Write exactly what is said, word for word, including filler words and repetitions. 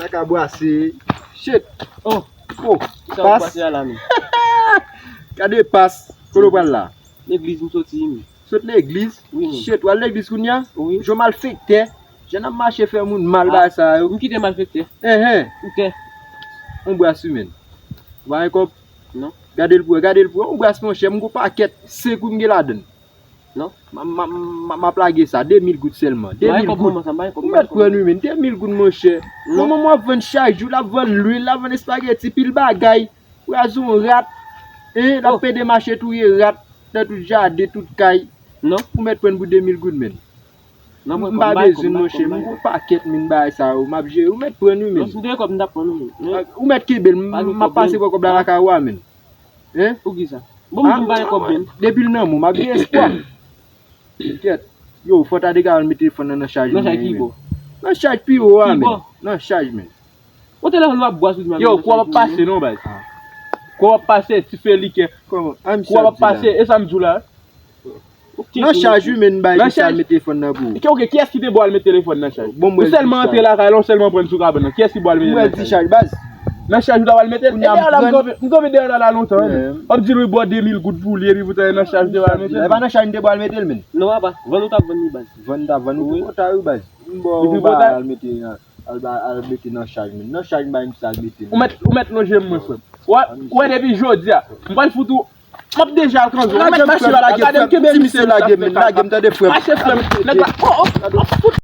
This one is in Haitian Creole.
Sa ka bwase. Shit. Oh. Oh. Sa Pas. Pase a la men. Gade pas. Kote w pral la? Legliz m soti men. Sot legliz? Wi men. Shit, w al legliz kounye a? Wi. Jan malfektè. Jan ap mache fè moun mal Ah. Bagay sa yo. M kite malfektè. Enhen. Ou kè? On bras wi men. Ou pa gen kòb? Non. Gade l pou, gade l pou. On bras monchè, m gon pakèt. Senk wi m gen ladan. Non. M ap lage sa. De mil goud sèlman. De mil goud. Sa m pa gen kòb. Ou mèt pran wi men. De mil goud monchè. Non. Manman m ap vann chak jou, l ap vann lwil, l ap vann espageti, pil bagay. Ou razon rat. Hein, l ap pede mache touye rat nan tout jaden, tout kay. Non. Ou mèt pran pou de mil goud men. Non, M pa bezwen monchè, m gon pakèt men bagay sa yo, m ap jere, ou mèt pran wi men. Si m te gen kòb, m t ap pran wi men. Ou mèt kenbe l, m ap pase pran kòb la lakay ou a men. Hein? Poukisa? Bon, m di m pa gen kòb men. Depi l nan men w, m ap gen espwa. Kèt. Yo, fò ta te ka al met telefòn nan nan chaj. Nan chaj ki bò? Nan chaj pi wo a men. Nan chaj men. Ou telefòn w ap bwase ou di m. Yo, kou w ap pase non baz. Kou w ap pase ti felikè. Kòman? Kou w ap pase, e sa m di w la. Nan chaj wi men bay ki sa met telefòn nan pou ou. Ok, kiyès ki te bo al met telefòn nan chaj? Bon, ou sèlman antre lakay la, ou sèlman pran sou kabann nan. Kiyès ki bo al met nan chaj? Di chaj baz. Nan chaj ou ta al mete. Epi la m kanpe, m kanpe dèyè la la lontan. W ap di l wi bò de mil goud pou li epi poutan e nan chaj ou te bo al mete. E pa nan chaj m te bo al mete l men. Non papa, vann ou t ap vann li baz. Vann ta vann ou pi pota wi baz. M bo ou ba al mete nan al ba al mete nan chaj men. Nan chaj m bay misye al mete. Ou mèt ou mèt lonje m mwen frè m. Ou wè depi jodi a, m pral fout ou M ap deja al kanzo. Ou mèt mache la lage m, kenbe misye lage m, lage m tande frè m. Mache frè m. Nèg la, oh, oh, oh, fout.